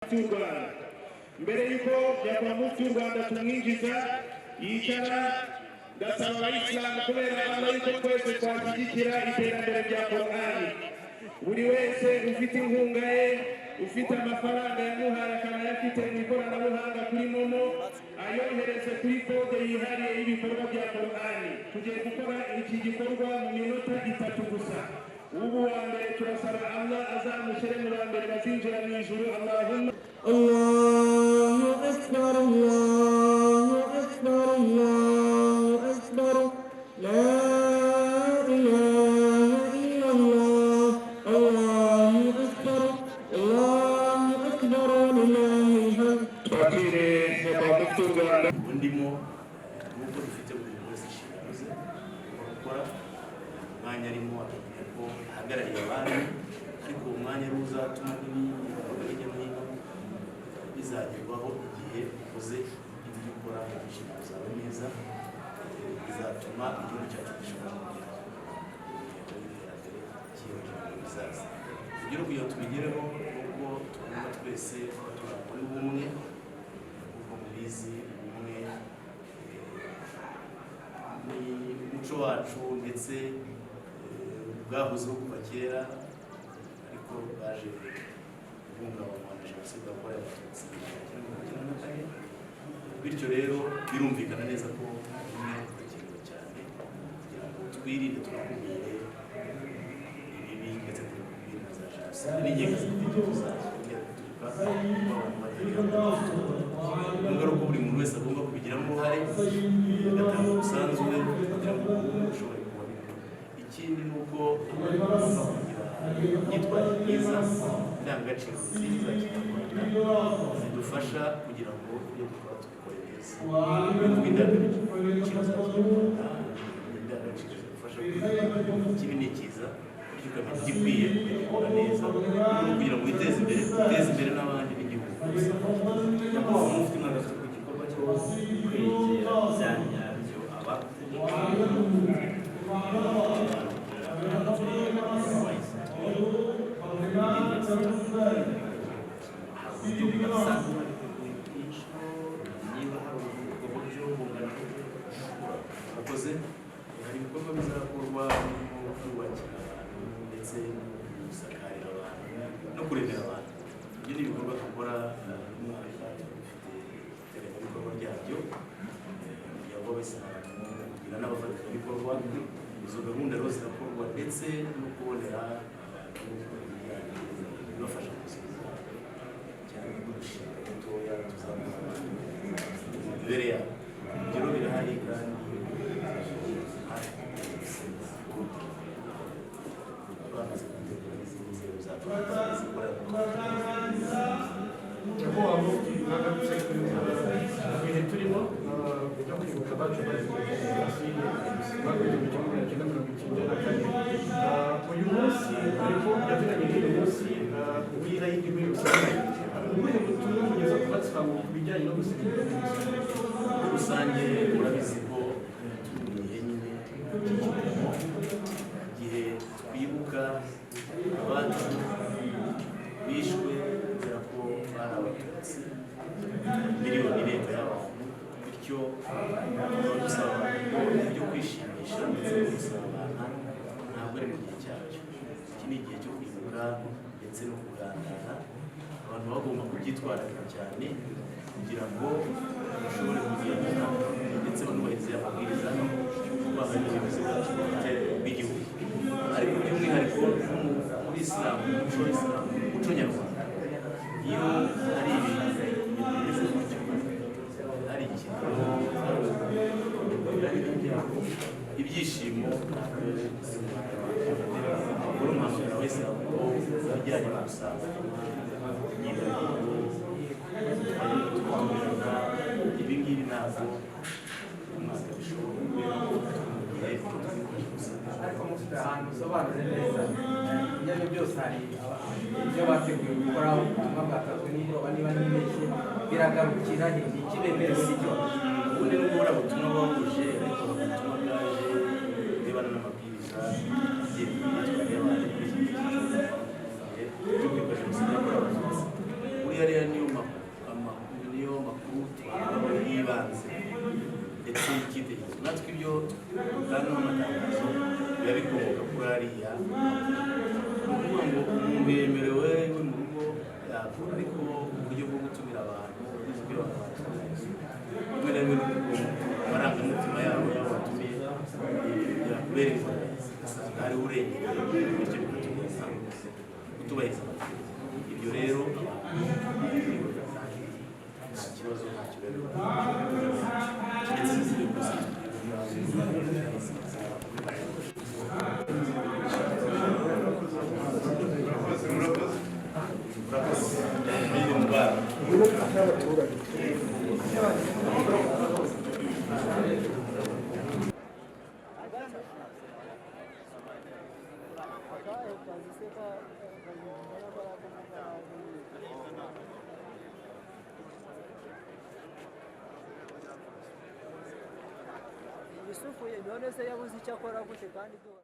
Mufti w'u Rwanda. Mbere y'uko nyakubahwa Mufti w'u Rwanda tumwinjiza yicara, ndasaba Abayisilamu, kubera Allah, yuko twese twashyigikira iterambere rya Korani. Buri wese ufite inkunga ye, ufite amafaranga yamuhaye, akaba ayafite mu ikoranabuhanga kuri MoMo, ayohereze kuri kode yihariye y'ibikorwa bya Korani. Tugiye gukora iki gikorwa mu minota 3 gusa. Ubu wa mbere, turasaba Allah azamushyire mu ba mbere bazinjira mu ijuru. Allahumma. الله أكبر، الله أكبر، الله أكبر، لا إله إلا الله، الله أكبر، الله أكبر، ولله الحمد. Twakire nyakubahwa Mufti w'u Rwanda. Ubu ndimo nuko dufite buri muntu wese inshingano ze agomba gukora umwanya arimo, akamenya ko ahagarariye abandi, ariko uwo mwanya ari uzatuma n'ibindi bikorwa hirya no hino bizagerwaho. Igihe ukoze ibyo ukora, inshingano zawe neza, bizatuma igihugu cyacu gishobora kugera ku ntego y'iterambere cyiyemeje mu bihe bizaza. Ibyo rero kugira ngo tubigereho ni uko tugomba twese kuba turi muri bumwe. Nk'uko mubizi, ubumwe ni umuco wacu, ndetse bwahozeho kuva kera, ariko bwaje guhungabanywa na Jenoside yakorewe Abatutsi mu 1994. Bityo rero birumvikana neza ko ubumwe burakenewe cyane kugira ngo twirinde, tunakumire ibibi, ndetse tunakumire na za jenoside n'ingengabitekerezo zazo guturuka kuba abantu batari hamwe. Ingaruka buri muntu wese agomba kubigiramo uruhare, agatanga umusanzu we kugira ngo ubumwe bushobore kuba. Ikindi ni uko abantu bagomba kugira imyitwarire myiza, indangagaciro nziza za kinyarwanda zidufasha kugira ngo ibyo dukora tubikore neza. Kuvuga indangagaciro za kinyarwanda, indangagaciro zidufasha kumenya ikibi n'ikiza, bityo ukamenya igikwiye ukagikora neza, kugira ngo witeze imbere, uteze imbere n'abandi n'igihugu. Nyakubahwa Mufti, mwagarutse ku gikorwa cyo kwegera bya nyabyo abakoze hari uburyo budasanzwe babiteguye bwinshi, niba hari ubwo buryo bungana gute? Murakoze. Hari ibikorwa bizakorwa birimo kubakira abantu, ndetse no gusakarira abantu, no kuremera abantu. Ibyo ni ibikorwa dukora buri mwaka, dufite iteganyabikorwa ryabyo, umuryango w'Abayisilamu kugira n'abafatanyabikorwa. Izo gahunda rero zirakorwa, ndetse no kubonera abantu ibijyanye ibibafasha mu buzima bwabo, cyane nk'udushinga dutoya tuzamura abantu mu mibereho yabo. Ibyo rero birahari, kandi hafi bamaze gutegura n'izindi nzego zacu zikorera mu Nyakubahwa Mufti, mwagarutse ku bihe turimo byo kwibuka abacu bazize jenoside mwaka w'1994. Uyu munsi ariko yateganyije uyu munsi w'irayidi muri rusange, ni ubuhe butumwa mugeza ku Bayisilamu ku bijyanye no gusiga? Muri rusange, murabizi ko turi mu gihe nyine cy'icyunamo, igihe twibuka abacu bishwe kubera ko bari Abatutsi, miliyoni irenga y'abantu. Bityo tukaba dusaba ko ibyo kwishimisha ndetse no gusabana ntabwo ari mu gihe cyabyo. Iki ni igihe cyo kwibuka ndetse no kuganira. Abantu bagomba kubyitwararika cyane kugira ngo bashobore kugendana ndetse banubahirize amabwiriza bahaye ubuyobozi bwacu bwite bw'igihugu. Ariko by'umwihariko no muri Isilamu, mu muco w'Isilamu, mu muco nyarwanda, iyo hari ibintu bimeze gutyo, hari ikintu, hari ibyago, ibyishimo ntabwo ari umwanya wabyo. Ubwo mpamagara wese ko ibijyanye no gusabana, imyidagaduro, tugatumira, ibi ngibi ntabwo umwaka bishoboka, kubera ko turi mu gihe turi gusa. Ariko mufite ahantu usobanure neza, ibyo ari byo byose hari ibyo bateguye gukora, ubutumwa bwatanzwe nimugoroba, niba ntibeshye, biragarukira he? Ni iki bemerewe n'icyo? Ubundi nubwo buriya butumwa buba buje, ariko ubutumwa bwaje burebana n'amabwiriza agenga imyitwarire y'abantu muri iki gihe cyo kwibuka jenoside yakorewe Abatutsi. Buriya rero niyo Amakuru tubaha y'ibanze ndetse y'icyitegererezo. Natwe ibyo dutanga amatangazo biba bikomoka kuri ariya. Ni ukuvuga ngo umuntu yemerewe iwe mu rugo yakora, ariko uburyo bwo gutumira abantu, uburyo abantu batumira, rimwe na rimwe n'ukuntu amarangamutima yabo y'abo batumiye yakubera ingorabahizi, ugasanga hariho urengereye, bityo bigatuma kutubahiriza amategeko. Ibyo rero abantu kandi nta kibazo, ntacyo biba keretse n'izindi gusa. Murakoze. Mili mubarak. Yusufu none se yabuze icyo akora gute kandi duhora